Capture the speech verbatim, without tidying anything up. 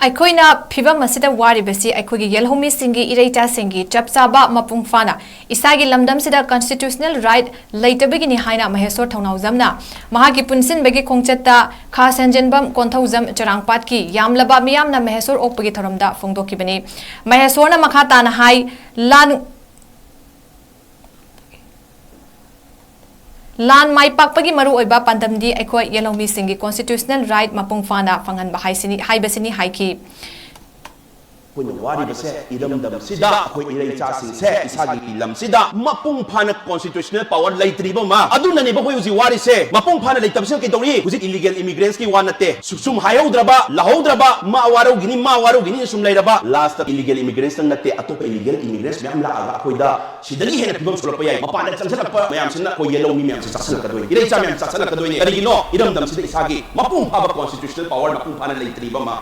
ꯑꯩꯈꯣꯏꯅ ꯐꯤꯚꯝ ꯑꯁꯤꯗ ꯋꯥꯔꯤꯕꯁꯤ ꯑꯩꯈꯣꯏꯒꯤ ꯌꯦꯜꯍꯧꯃꯤꯁꯤꯡꯒꯤ ꯏꯔꯩꯆꯥꯁꯤꯡꯒꯤ ꯆꯞ ꯆꯥꯕ ꯃꯄꯨꯡ ꯐꯥꯅ ꯏꯁꯥꯒꯤ ꯂꯝꯗꯝꯁꯤꯗ constitutional right ꯂꯩꯇꯕꯒꯤꯅꯤ ꯍꯥꯏꯅ ꯃꯍꯦꯁꯣꯔ ꯊꯧꯅꯥꯎꯖꯝꯅ ꯃꯍꯥꯛꯀꯤ ꯄꯨꯟꯁꯤꯟꯕꯒꯤ ꯈꯣꯡꯆꯠꯇ ꯈꯥ ꯁꯦꯟꯖꯦꯟꯕꯝ ꯀꯣꯟꯊꯧꯖꯝ ꯆꯔꯥꯡꯄꯥꯠꯀꯤ ꯌꯥꯝꯂꯕ ꯃꯤꯌꯥꯝꯅ ꯃꯍꯦꯁꯣꯔ ꯑꯣꯛꯄꯒꯤ ꯊꯧꯔꯝꯗ ꯐꯣꯡꯗꯣꯛꯈꯤꯕꯅꯤ꯫ ꯃꯍꯦꯁꯣꯔꯅ ꯃꯈꯥ ꯇꯥꯅ ꯍꯥꯏ, ꯂꯥꯟ ꯂꯥꯟ ꯃꯥꯏ ꯄꯥꯛꯄꯒꯤ ꯃꯔꯨꯑꯣꯏꯕ ꯄꯥꯟꯗꯝꯗꯤ ꯑꯩꯈꯣꯏ ꯌꯦꯜꯍꯧꯃꯤꯁꯤꯡꯒꯤ constitutional right ꯃꯄꯨꯡ ꯐꯥꯅ ꯐꯪꯍꯟꯕ ꯍꯥꯏꯁꯤꯅꯤ, ꯍꯥꯏꯕꯁꯤꯅꯤ ꯍꯥꯏꯈꯤ꯫ ꯑꯩꯈꯣꯏꯅ ꯋꯥꯔꯤꯕꯁꯦ ꯏꯔꯝꯗꯝꯁꯤꯗ ꯑꯩꯈꯣꯏ ꯏꯔꯩꯆꯥꯁꯤꯡꯁꯦ ꯏꯁꯥꯒꯤ ꯂꯝꯁꯤꯗ ꯃꯄꯨꯡ ꯐꯥꯅ constitutional power ꯂꯩꯇ꯭ꯔꯤꯕ ꯑꯃ ꯑꯗꯨꯅꯅꯦꯕ ꯑꯩꯈꯣꯏ ꯍꯧꯖꯤꯛ ꯋꯥꯔꯤꯁꯦ꯫ ꯃꯄꯨꯡ ꯐꯥꯅ ꯂꯩꯇꯕꯁꯤꯅ ꯀꯩꯗꯧꯔꯤ? ꯍꯧꯖꯤꯛ illegal immigrants ꯀꯤ ꯋꯥ ꯅꯠꯇꯦ꯫ ꯁꯨ- ꯁꯨꯝ ꯍꯥꯏꯍꯧꯗ꯭ꯔꯕ, ꯂꯥꯍꯧꯗ꯭ꯔꯕ, ꯃꯥ ꯋꯥꯔꯧꯈꯤꯅꯤ, ꯃꯥ ꯋꯥꯔꯧꯈꯤꯅꯤ ꯁꯨꯝ ꯂꯩꯔꯕ, last illegal immigrants ꯇꯪ ꯅꯠꯇꯦ, ꯑꯇꯣꯞꯄ illegal immigrants ꯃꯌꯥꯝ ꯂꯥꯛꯑꯒ ꯑꯩꯈꯣꯏꯗ ꯁꯤꯗꯒꯤ ꯍꯦꯟꯅ ꯐꯤꯕꯝ ꯁꯣꯛꯂꯛꯄ ꯌꯥꯏ꯫ ꯃꯄꯥꯟꯗ ꯆꯪꯁꯤꯜꯂꯛꯄ ꯃꯌꯥꯝꯁꯤꯅ ꯑꯩꯈꯣꯏ ꯌꯦꯜꯍꯧꯃꯤ ꯃꯌꯥꯝꯁꯦ ꯆꯥꯁꯤꯜꯂꯛꯀꯗꯣꯏꯅꯤ, ꯏꯔꯩꯆꯥ ꯃꯌꯥꯝ ꯆꯥꯁꯤꯜꯂꯛꯀꯗꯣꯏꯅꯤ꯫ ꯀꯔꯤꯒꯤꯅꯣ? ꯏꯔꯝꯗꯝꯁꯤꯗ ꯏꯁꯥꯒꯤ ꯃꯄꯨꯡ ꯐꯥꯕ constitutional power ꯃꯄꯨꯡ ꯐꯥꯅ ꯂꯩꯇ꯭ꯔꯤꯕ ꯑꯃ